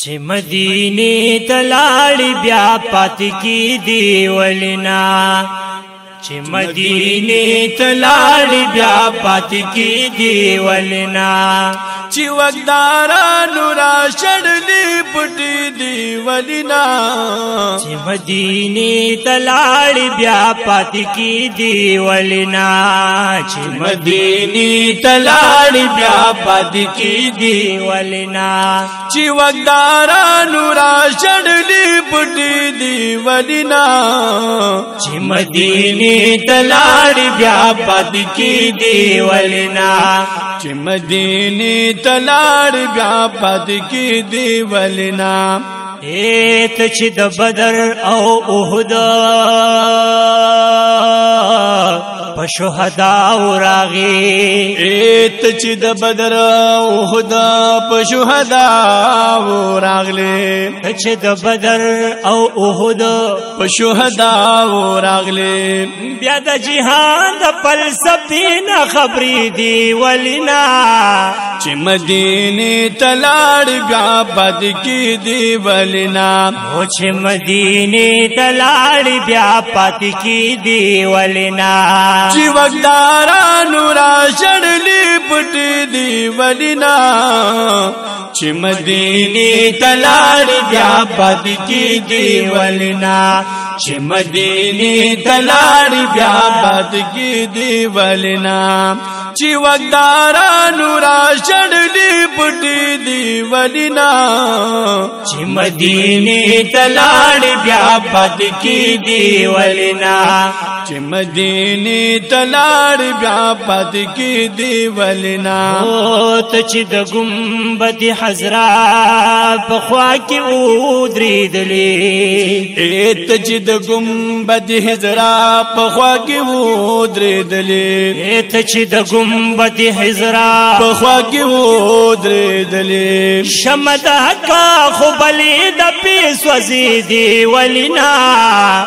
چې مدینه ته لاړې بیا پاتې کیدی ولینا، چې مدینه ته لاړې بیا پاتې کیدی ولینا، چې وګدارانو را شړلې پټې دی ولینا، چې مدینه ته لاړې بیا پاتې کیدی ولینا، چې مدینه ته لاړې بیا پاتې کیدی ولینا، چې وګدارانو را شړلې پټې دی ولینا، چې مدینه ته لاړې بیا پاتې کیدی ولینا، چې مدینه ته لاړې بیا پاتې کیدی ولینا۔ ته چې د بدر او احد په شهدا راغی، ته چې د بدر او احد په شهدا راغلی، ته چې د بدر او احد په شهدا راغلی، بیا د جهان د فلسفې نه خبرې دی ولینا، چې مدینه ته لاړې بیا پاتې کیدی ولینا، او چې مدینه ته لاړې بیا پاتې کیدی ولینا، چې وګدارانو را شړلې پټې دی ولینا، چې مدینه ته لاړې بیا پاتې کیدی ولینا، چې مدینه ته لاړې بیا پاتې کیدی ولینا، چې وګدارانو را شړلې پټې دی ولینا، چې مدینه ته لاړې بیا پاتې کیدی ولینا، چې مدینه ته لاړې بیا پاتې کیدی ولینا۔ او ته چې د ګنبد حضرا په خوا کې ودرېدلې، ته چې د ګنبد حضرا په خوا کې ودرېدلې، ته چې د ګنبد حضرا په خوا کې ودرېدلې، شمد کا خو بلې د پیسوځي دی ولینا،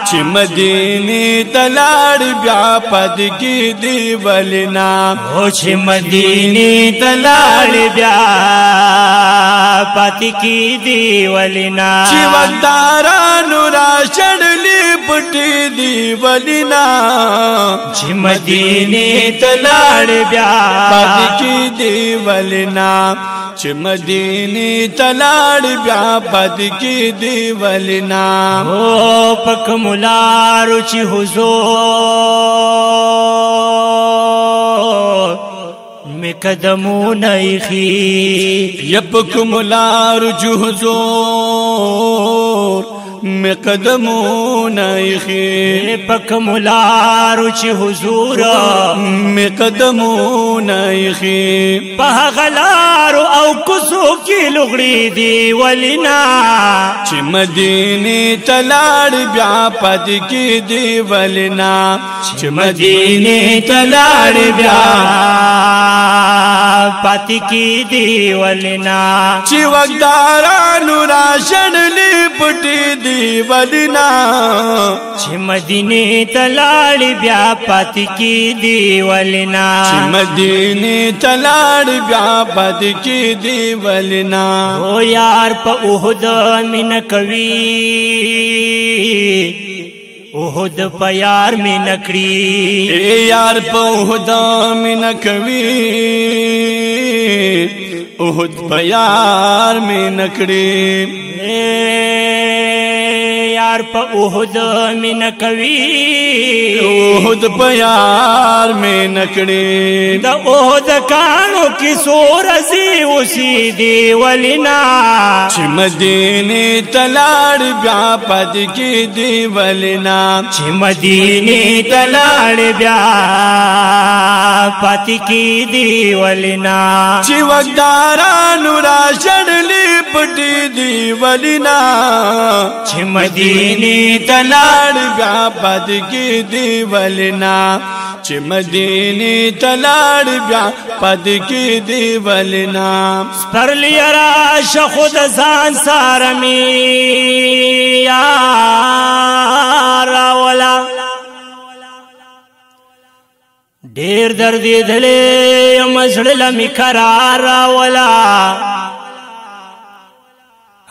چې مدینه ته لاړې بیا پاتې کیدی ولینا، او چې مدینه ته لاړې بیا پاتې کیدی ولینا، چې وګدارانو را شړلې پټې دی ولینا، چې مدینه ته لاړې بیا پاتې کیدی ولینا، چې مدینه ته لاړې بیا پاتې کیدی ولینا۔ او پک ملارو چې حضور می قدمونه ایخي، یپک ملارو چې حضور می قدمونه ایخي، پک ملارو چې حضور می قدمونه ایخي، په غلارو او کوڅو کې لغړي دی ولینا، چې مدینه ته لاړې بیا پاتې کیدی ولینا، چې مدینه ته لاړې بیا پاتې کیدی ولینا، چې وګدارانو را شړلې پټې دی ولینا، چې مدینه ته لاړې بیا پاتې کیدی ولینا، چې مدینه ته لاړې بیا پاتې کیدی ولینا۔ او یار په احد مینه کوي، احد په یار مینه کړي، اے یار په احد مینه کوي، احد په یار مینه کړي، یار په احد مینه کوي، احد په یار مینه کړي، د احد کانو کې سورزي اوسې دی ولینا، چې مدینه ته لاړې بیا پاتې کیدی ولینا، چې مدینه ته لاړې بیا پاتې کیدی ولینا، چې وګدارانو را شړلې پټې دی ولینا، چې مدینه ته لاړې بیا پاتې کیدی ولینا، چې مدینه ته لاړې بیا پاتې کیدی ولینا۔ سپرلی راشه خود ځان سره مې یار راوله، ډیر دردېدلې یم زړه له مې قرار راوله،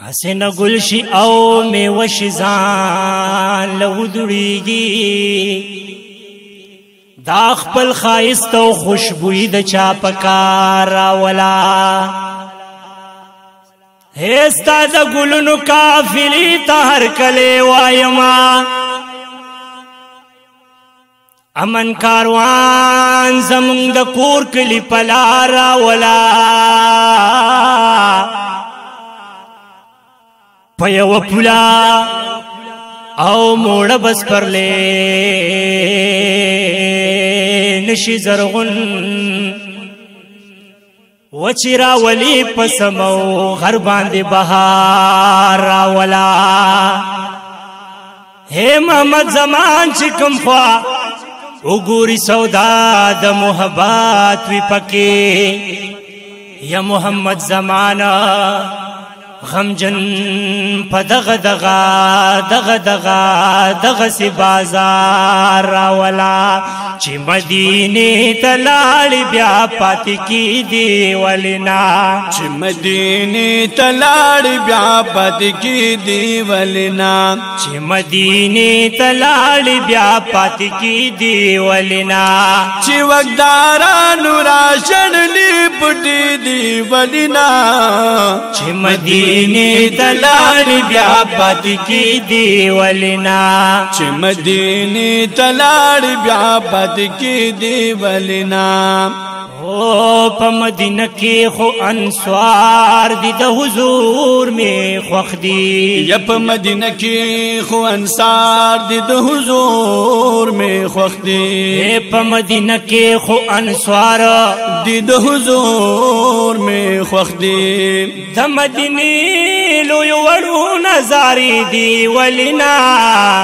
حسین ګل شي او میوه شي ځان له ودړېږي، دا خپل ښایست او خوشبویي د چا په کار راولا. هستا د ګلونو قافلې ته هرکلی وایمه، امن کاروان زمونږ د کور کلي په لار راولا. په یوه پوله او موړه بس پرلې نشي زرغون، وچې راولي په سمو غر باندې بهار راولا. هی محمد زمان چې کوم خوا وګوري سودا د محبت وي پکې، یا محمد زمانه غمجن په دغه دغه دغه دغه دغه سی بازار راولا. چې مدینې ته لاړې بیا پاتې کیدي ولینا، چې مدینې ته لاړې بیا پاتې کیدي ولینا، چې مدینې ته لاړې بیا پاتې کیدي ولینا، چې وګدارانو را شړلې پټې دي ولینا، چې مدینې ته لاړې بیا پاتې کیدي ولینا، چې مدینې ته لاړې بیا پاتې کی دی ولینا. او په مدینه کې خو انصار دي د حضور می خوښ دي، یا په مدینه کې خو انصار دي د حضور می خوښ دي، په مدینه کې خو انصار دي د حضور می خوښ دي، د مدینې لوی وړو نظارې دي ولینا،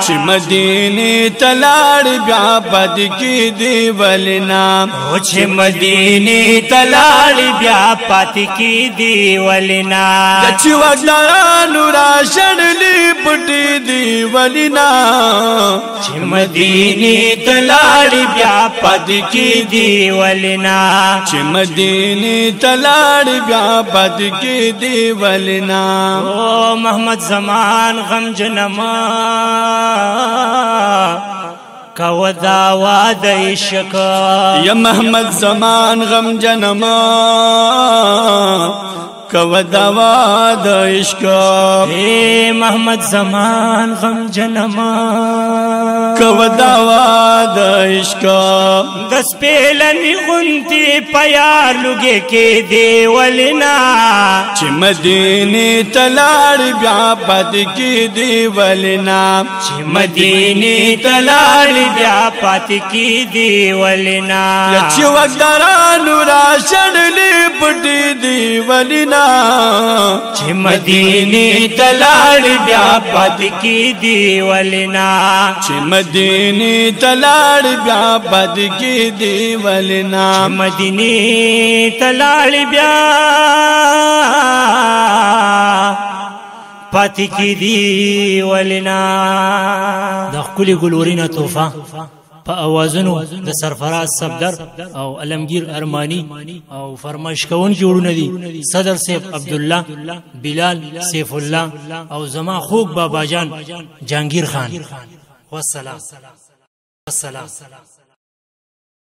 چې مدینې ته لاړې بیا پاتې کی دی ولینا، او چې مدینې ته لاړې بیا پاتې کی دی ولینا، چې وګدارانو را شړلې پټې دی ولینا، چې مدینې ته لاړې بیا پاتې کی دی ولینا، چې مدینې ته لاړې بیا پاتې کی دی ولینا. او محمد زمان غم جنما کو داوا د عشق، یا محمد زمان غم جنما کو داوا د عشق، اے محمد زمان غم جنما کو داوا د عشق، د سپېلنې غونتی پیار لوګي کې دی ولینا، چې مدینې ته لاړې بیا پاتې کې دی ولینا، چې مدینې ته لاړې بیا پاتې کې دی ولینا، چې وګدارانو را شړلې پټې دی ولینا، چې مدینې ته لاړې بیا پاتې کې دی ولینا، چې مدینې ته لاړې بیا پاتې کې دی ولینا، چې مدینې ته لاړې بیا پاتې کې دی ولینا. د ښکلې ګلورینه تحفه په اوازونو د سرفراز صفدر او علمگیر ارمانی او فرمایش کوونکي وروڼه دي صدر سیف عبدالله، بلال سیف الله او زما خوږ بابا جان جهانگیر خان. والسلام. والسلام.